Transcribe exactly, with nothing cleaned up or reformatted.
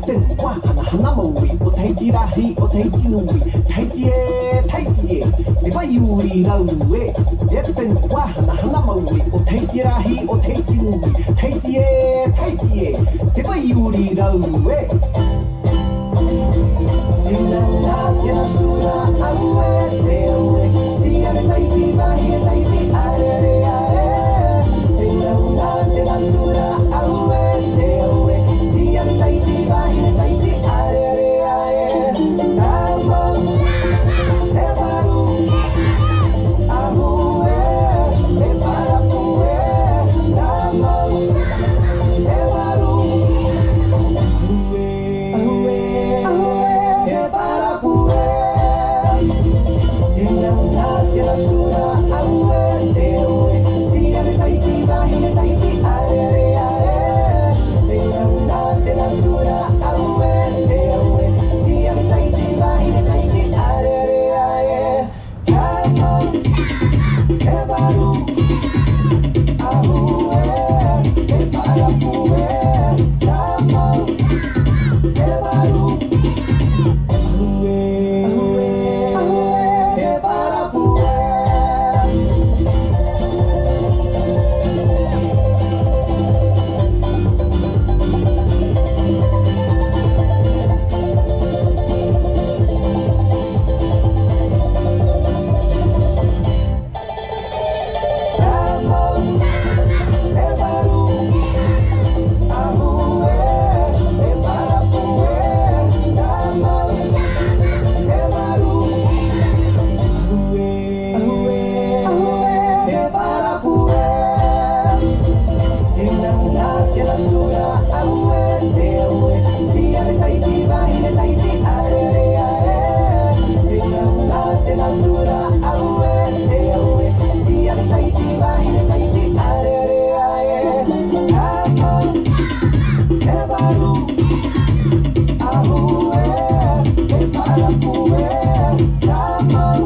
Pene ua hanahana mau e, ʻo Tahiti rahi, ʻo Tahiti nui, Tahiti e, Tahiti e, te vai uri rau e. E pene ua hanahana mau e, ʻo Tahiti rahi, ʻo Tahiti nui, Tahiti e, Tahiti e, te vai uri rau e. Tēnā nā te natura auē, te auē, tiare Tahiti, vahine Tahiti, ʻārere, ʻārere. Tēnā nā te natura auē, te auē, tiare Tahiti, vahine Tahiti, ʻārere, ʻārere. Tāmau, te varu, ʻahu ē, te parapu ē. Tāmau, te varu, ʻahu ē, ʻahu ē, te parapu ē. Tēnā nā te natura auē, te auē, tiare Tahiti, vahine Tahiti, ʻārere, ʻārere. Tēnā nā te natura auē, te auē, tiare Tahiti, vahine Tahiti, ʻārere, ʻārere. Tāmau, te varu, ʻahu ē, te parapu ē. Tāmau, te varu, ʻahu ē, ʻahu ē, ʻahu ē, te parapu ē. Tāmau, te varu, ʻahu ē, te parapu ē. Tāmau, te varu, ʻahu ē, ʻahu ē, ʻahu ē, te parapu ē. Tēnā nā te natura auē, te auē, tiare Tahiti, vahine Tahiti, ʻārere, ʻārere. Tēnā nā te natura auē, te auē, tiare Tahiti, vahine Tahiti, ʻārere, ʻārere. Tāmau, te varu, ʻahu ē, te parapu ē. Tāmau,